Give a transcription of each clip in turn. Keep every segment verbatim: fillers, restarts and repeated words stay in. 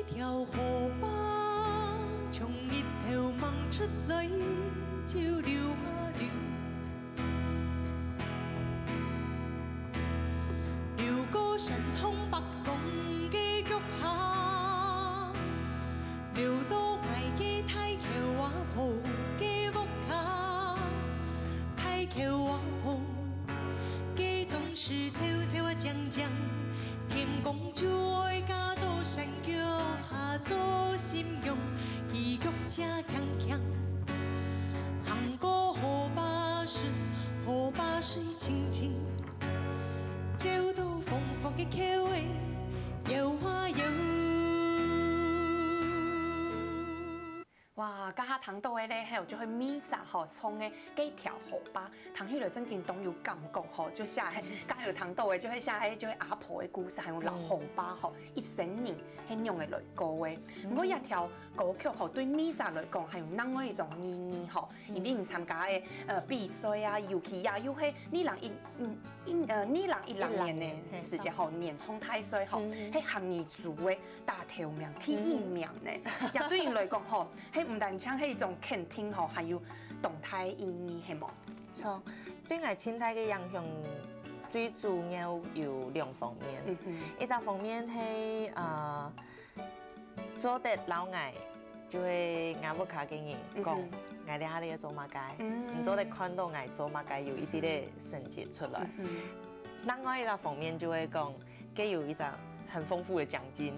條河壩從日頭望出來就流啊流，流過山東伯公个腳下，流到𠊎个大舅阿婆个屋下。大舅阿婆个當時瘦瘦啊靚靚， 天公就愛嫁到山腳下做新娘，佢腳車輕輕，行過河壩脣，河壩水清清，照到紅紅个橋仔搖啊搖。 哇，這下聽著个咧，還有就係Misa吼唱个該條河壩，聽起來正經當有感覺吼，就寫个，剛有聽著个，就係寫个就係阿婆个故事，還有老河壩吼，一生人係仰仔來過个。毋過這條歌曲吼，對Misa來講，還有另外一種意義吼，因為你參加个呃比賽啊、遊戲啊，又係二零一一呃二零一零年个時節吼，年唱大賽吼，係客語組个打頭名、第一名呢。也對你來講吼， 係毋單淨係一種肯定吼，還有當大意義，係無？著，對𠊎盡大个影響，最主要有兩方面。一隻方面係呃，做得摎𠊎，就係𠊎屋下个人講，𠊎這下咧做麼个，你做得看著𠊎做麼个有一滴个成績出來。另外一隻方面就係講， 該有一張很豐富的獎金。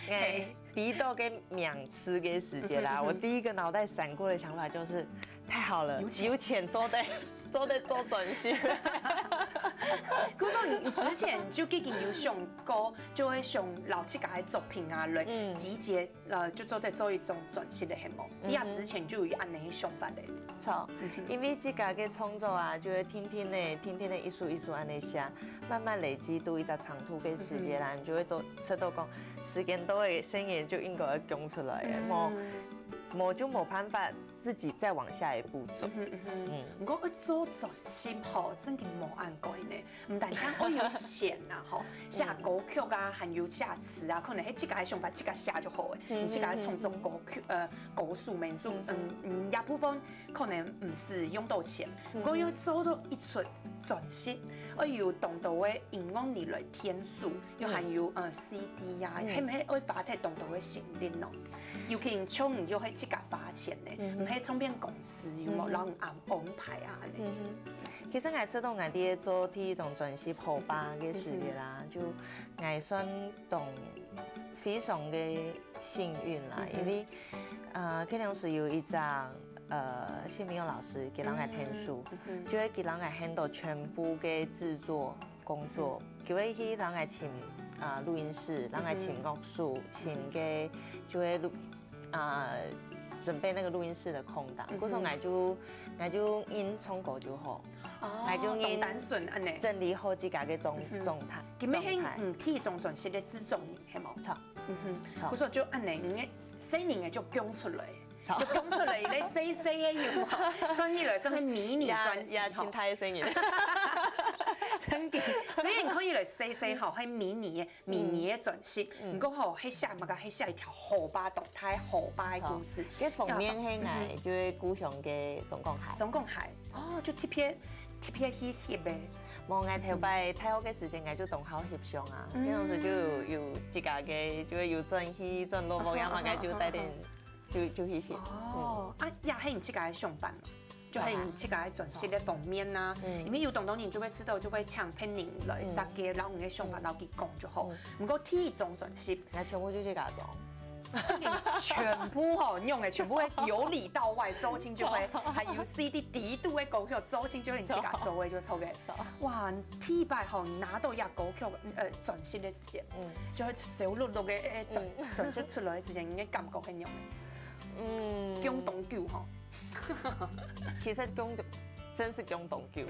𠊎𠊎提到該名次个時節啦，我第一個腦袋閃過的想法就是，太好了，有錢做得做得做轉型。故所你你之前就已經有想過，就會想摎自家个作品啊，來集結 呃，就做得做一種轉型个，係無？你也之前就有恁樣个想法个。著，因為自家个創作啊，就會定定个、定定个一首一首恁樣寫，慢慢累積到一隻長度个時間啦，你就會做，知道講時間到个聲音就應該要講出來个，無無就無辦法自己再往下一步走。嗯，毋過愛做轉型吼，正經無恁該呢。 毋單淨愛有錢啊，吼，寫歌曲啊，還有寫詞啊，可能係自家个想法，自家寫就好个，自家創作歌曲，呃，歌手、民宿，嗯嗯，也部分可能毋使用到錢，毋過要做到一齣專輯，愛有當多个音樂人來填詞，又還有呃CD啊，係毋係愛花忒當多个心力咯？尤其像你又係自家花錢呢，毋係唱片公司有無摎你安安排啊？恁樣。 其實𠊎知道𠊎在做第一張專輯《河壩》个時節啦，就𠊎算當非常个幸運啦，因為呃，該當時有一隻呃，謝明佑老師佢摎𠊎𢯭手，就係佢摎𠊎handle全部个製作工作，佢會去摎𠊎尋啊錄音室，摎𠊎尋樂手，尋个就係錄 啊，準備那個錄音室的空檔，故所𠊎就𠊎就緊唱歌就好，𠊎就緊單純恁樣整理好自家个狀狀態。佢乜係你第一張專輯个製作人，係無？著，嗯哼，著。故所就恁樣，你个細人仔就講出來，就講出來，你細細个有無？算起來算係迷你專輯吼。也也盡大个細人。真个，雖然看起來細細吼，係迷你个 迷你个專輯，毋過吼，係寫麼个？係寫一條河壩，當大河壩个故事。該封面係𠊎就係故鄉个中港溪。中港溪，哦，就特別特別去翕个。無，𠊎頭擺大學个時節，𠊎就當好翕相啊，該當時就有有自家个，就係有轉去轉落屋，也麼个就帶點就就去翕。哦，啊，也係你自家个想法嘛？ 就係你自家个專輯个封面啊，因為有當多人就會知道，就會請別人來設計，然後你个想法，然後佢講就好。毋過第一張專輯，𠊎全部就自家做。真个全部吼，用个全部會由裡到外，周星就會，還有CD底肚个歌曲，周星就係你自家做个，就錯个。哇，第一擺吼拿到這歌曲呃專輯个時節，就會燒錄錄个呃專專輯出來个時節，你个感覺係仰个？嗯，用當久吼。 其實講真是講當久，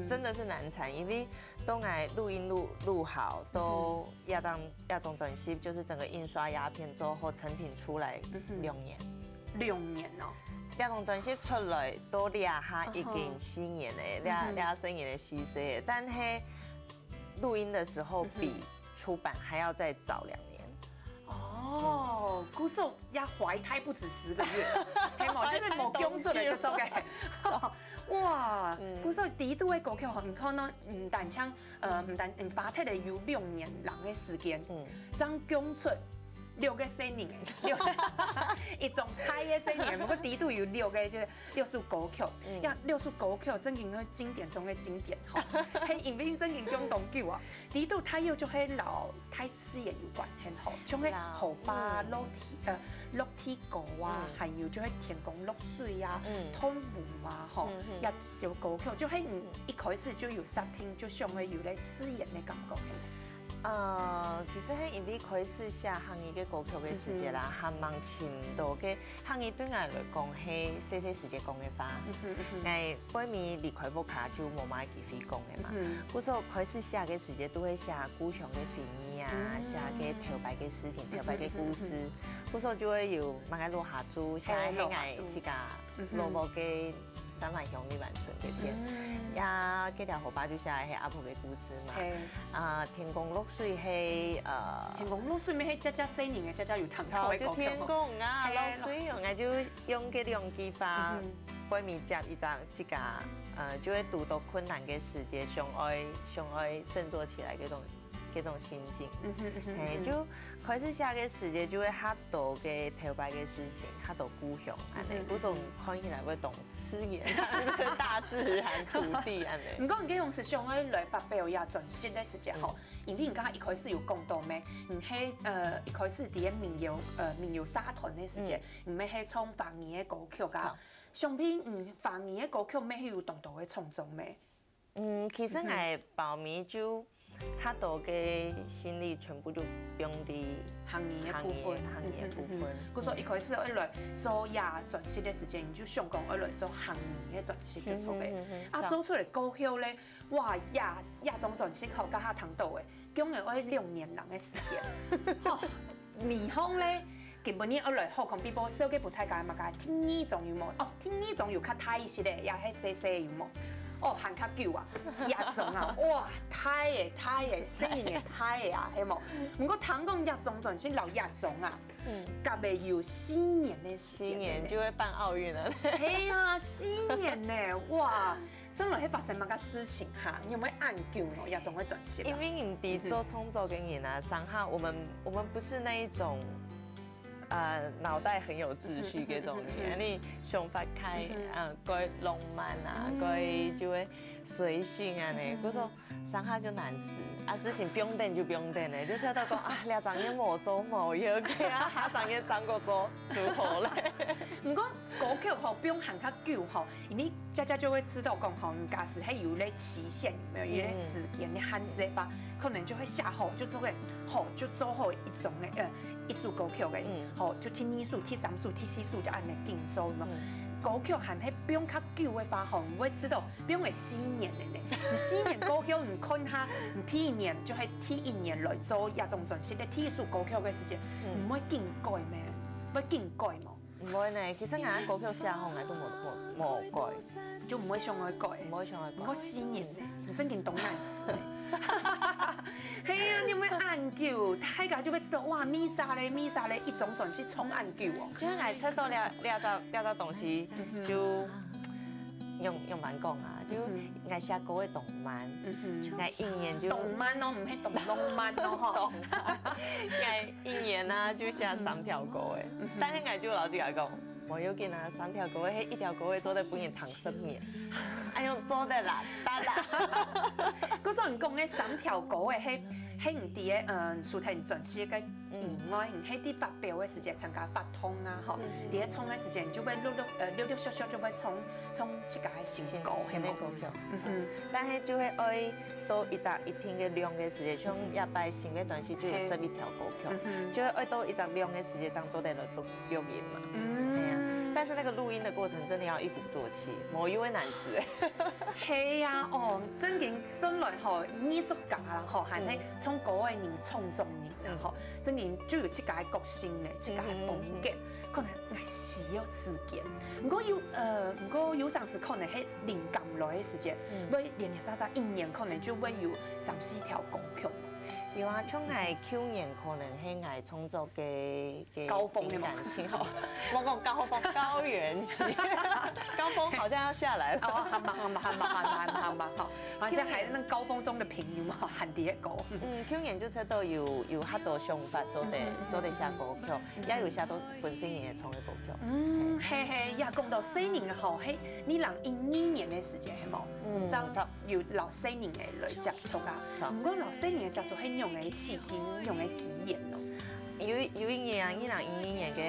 真的是難產，因為當𠊎錄音錄錄好，到這張這張專輯，就是整個印刷壓片之後，成品出來兩年。兩年哦。這張專輯出來到這下已經四年了，這這四年个時間，但係錄音的時候比出版還要再早兩年。哦，故所也懷胎不止十個月，係無？就是無降出來就做个。哇，故所第一度个歌曲吼，你看喏，毋單淨，呃，毋單，嗯，花忒了有兩年零个時間，嗯，正降出六個細人，六，一種大个細人，不過第一度有六個，就是六首歌曲，嗯，呀，六首歌曲正經係經典中个經典吼，係因為正經降當久啊。第一度大約就係摎大自然有關，很好，像係河壩、落地，呃，落地溝啊，還有就係天公落水啊，動物啊，吼，也有歌曲，就係你一開始就有設定，就想要有類自然个感覺。呃，其實係因為開始寫客語个歌曲个時節啦，還蠻尋到个客語對𠊎來講係細細時節講个話。𠊎背尾離開屋下就無麼个機會講个嘛。故所開始寫个時節都會寫故鄉个回憶啊，寫个頭擺个事情、頭擺个故事。故所就會有麼个落下注，寫个係𠊎自家老屋个三灣鄉李灣村个片。呀，該條河壩就寫个係阿婆个故事嘛。啊，天公落水係，呃，天公落水乜係隻隻細人个，隻隻有聽過个歌曲。就天公啊，落水哦，𠊎就用該兩句話，背尾接一隻自家，呃，就會堵到困難个時節，想愛，想愛振作起來該種，該種心境。係，就開始寫个時節就會較多个頭擺个事情，較多故鄉恁呢，故所看起來會當自然，大自然、土地恁呢。毋過你這種係想愛來發表這專輯个時節吼，因為你剛剛一開始有講到咩，你係，呃，一開始在民謠，呃，民謠社團个時節，你乜係唱華語个歌曲啊。想必，嗯，華語个歌曲乜係有當多个創作咩？嗯，其實𠊎包尾就較多个心力全部就放在客語个部分。客語个部分。故所一開始愛來做這專輯个時間，你就想講愛來做客語个專輯就做个。啊，做出來過後咧，哇，這，這張專輯吼，這下聽到个，講个愛兩年零个時間，吼，尾項咧，今晡日愛來好看比報銷个分大家嘛个，第二張有無？哦，第二張有較大一息个，也係細細有無？ 哦，還較久啊，這種啊，哇，大个大个，細人个大个啊，係無？毋過聽講這種專輯摎這種啊，嗯，隔了有四年个時間。四年就會辦奧運了。係啊，四年呢，哇！上來係發生麼个事情哈？你有無恁久哦？這種个專輯啊？因為你知做創作个人啊，常常我們我們不是那一種 呃，腦袋很有秩序个種人，你想法開，呃，過浪漫啊，過就會隨性啊呢，故所常下就難死，啊，事情放等就放等呢，就知道講啊，這張也無做無，OK啊，下張也正過做就好了。毋過歌曲吼，放還較久吼，因為 姐姐就會知道講吼，你假使係有咧期限，有沒有？有咧時間个限制个話，可能就會寫好，就做个好，就做好一種个，呃，一首歌曲个，吼，就第二首、第三首、第四首就恁呢緊做嘛。歌曲還係放較久个話吼，你會知道放个四年个呢。你四年過後，你看下，你第一年就係第一年來做這種專輯个第一首歌曲个時間，你會緊改咩？會緊改無？ 毋會呢，其實𠊎个歌曲寫好，𠊎都無無無改，就毋會想愛改。毋會想愛改。毋過四年呢，你正經當難死呢。係啊，你有無恁久？大家就會知道，哇，Misa咧，Misa咧，一種專輯唱恁久哦。就是𠊎出到這這隻這隻東西，就用用慢講啊，就𠊎寫歌會當慢，𠊎一年就當慢哦，毋係當浪漫哦吼。當慢，𠊎一年啊就寫三條歌誒，但是𠊎就摎自家講。 無要緊啊，三條歌仔，係一條歌仔做得分人聽十年。哎喲，做得啦，得啦。故所你講个三條歌仔，係係你佇个嗯，除忒你專輯个以外，你係佇發表个時節參加活動啊，吼，佇个唱个時節，你就會陸陸呃陸陸續續就會唱唱自家个新歌，新新个歌曲。嗯，但係就會愛到一隻一定个量个時節，像這擺新个專輯就有十一條歌曲，就會愛到一隻量个時節，正做得來錄 錄音嘛。嗯，係啊，但是那個錄音的過程真的要一鼓作氣，無又會難死誒。係啊，哦，正經算來吼，藝術家啦吼，還係唱歌个人、創作人啦吼，正經就有自家个個性咧，自家个風格，可能愛需要時間。毋過有呃，毋過有當時可能係靈感來个時節，會連連續續一年可能就會有三四條歌曲。有啊，像𠊎舊年可能係𠊎創作个个高峰係無？感情吼，我講高峰，高原期，高峰好像要下來了。哦，還蠻還蠻還蠻還蠻還蠻好，好像還那高峰中的朋友嘛，還在高。嗯，舊年就差不多有有較多想法，做得做得寫歌曲，也有寫到本身也唱个歌曲。嗯，嘿嘿，也講到細人吼，嘿，你人一二年的時間係無？嗯，正有老細人个來接觸啊。毋過老細人个接觸係仰个契機，仰个機緣咯？有有一年啊，二零一二年个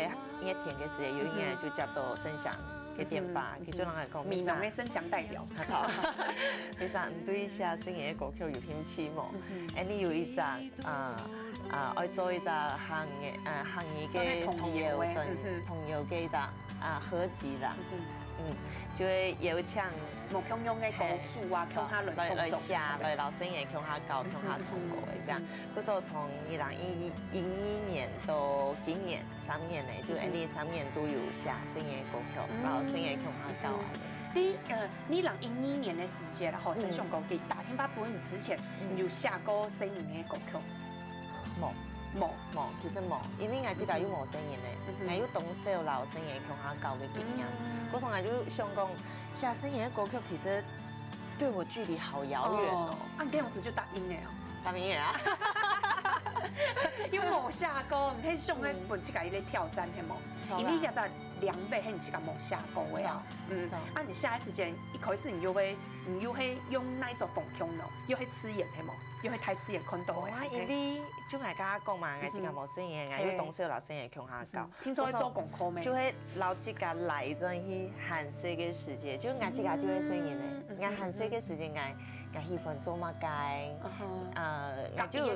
熱天个時節，有一年就接到盛祥个電話，佢就同𠊎講，美濃个盛祥代表，他講，你想你對寫細人个歌曲有興趣無？哎，你有一隻啊啊，愛做一隻客語个啊客語个童謠專童謠个一隻啊合集啦。 嗯，就會邀請無共樣个歌手啊，共下來來來寫，來老細人共下教，共下唱歌个這樣。故所從二零一一二年到今年三年呢，就恁呢三年都有寫細人个歌曲，然後細人共下教啊。你呃，二零一二年个時節啦，吼，先想講，佢打電話分你之前，你有寫過細人个歌曲？無。 無，其實無，因為𠊎自家又無細人咧，𠊎又當少摎細人共下教个經驗，故所𠊎就想講，寫細人个歌曲其實對我距離好遙遠哦。啊，你當時就答應了哦？答應了啊。又無寫過，你可以想愛分自家一個挑戰，係無？因為這隻兩百係你自家無寫過个啊。嗯，啊，你寫个時間一開始你又會，你又會用哪一種方向呢？又會自然，係無？又會大自然看到个。哇，因為 就𠊎剛剛講嘛，𠊎自家無細人，𠊎又當少摎細人共下教。聽說愛做功課咩？就會摎自家拉轉去還細个時節，就𠊎自家就會細人咧。𠊎還細个時節，𠊎𠊎喜歡做麼个？呃，𠊎就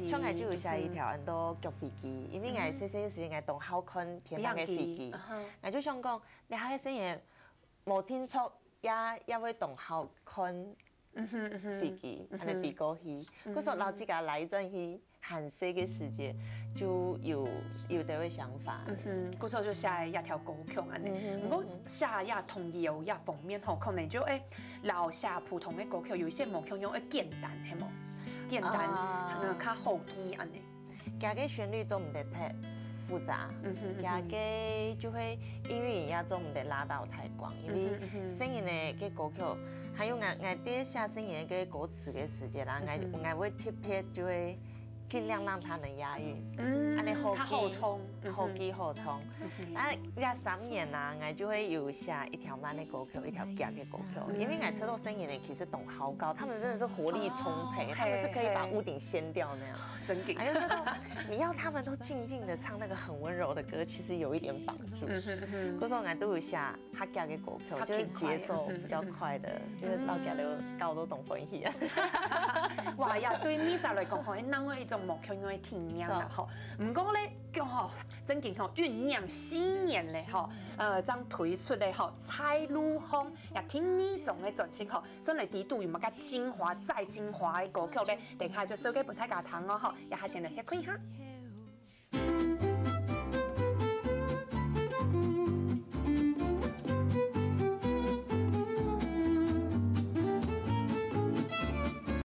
像𠊎就有寫一條，很多腳飛機，因為𠊎細細个時節，𠊎當好看天頂个飛機，𠊎就想講，你還細人，無定著也也會當好看 飛機，恁呢飛過去。故所摎自家拉轉去還細个時節，就有有這個想法。嗯，故所就寫這條歌曲恁呢。毋過寫這童謠這方面吼，可能就會摎寫普通个歌曲有一些無共樣个簡單，係無？簡單，可能較好記恁呢。 佢个旋律做毋得忒複雜，佢个就會音韻也做毋得拉到忒廣，因為細人个个歌曲，還有𠊎𠊎在寫細人个歌詞个時節啦，𠊎𠊎會特別就會盡量讓他能押韻，嗯，恁呢好記，較好唱，好記好唱。啊，這三年啦，𠊎就會有寫一條慢个歌曲，一條遽个歌曲，因為𠊎知道細人呢其實當好搞，他們真的是活力充沛，他們是可以把屋頂掀掉那樣。 真的。還有說到你要他們都靜靜的唱那個很溫柔的歌，其實有一點幫助。嗯哼嗯哼。故所𠊎都有寫較遽个歌曲，就是節奏比較快的，就是老家的搞都懂歡喜啊。哇呀，對Misa來講吼，另外一種無共樣个體驗啦吼。毋過咧，講吼，正經吼，醞釀四年咧吼，呃，正推出咧吼，在路上也第二張个專輯吼， 所以呢，裡肚有麼个精華、再精華个歌曲咧，等下就送給分大家聽哦吼，也還先來歇睏一下。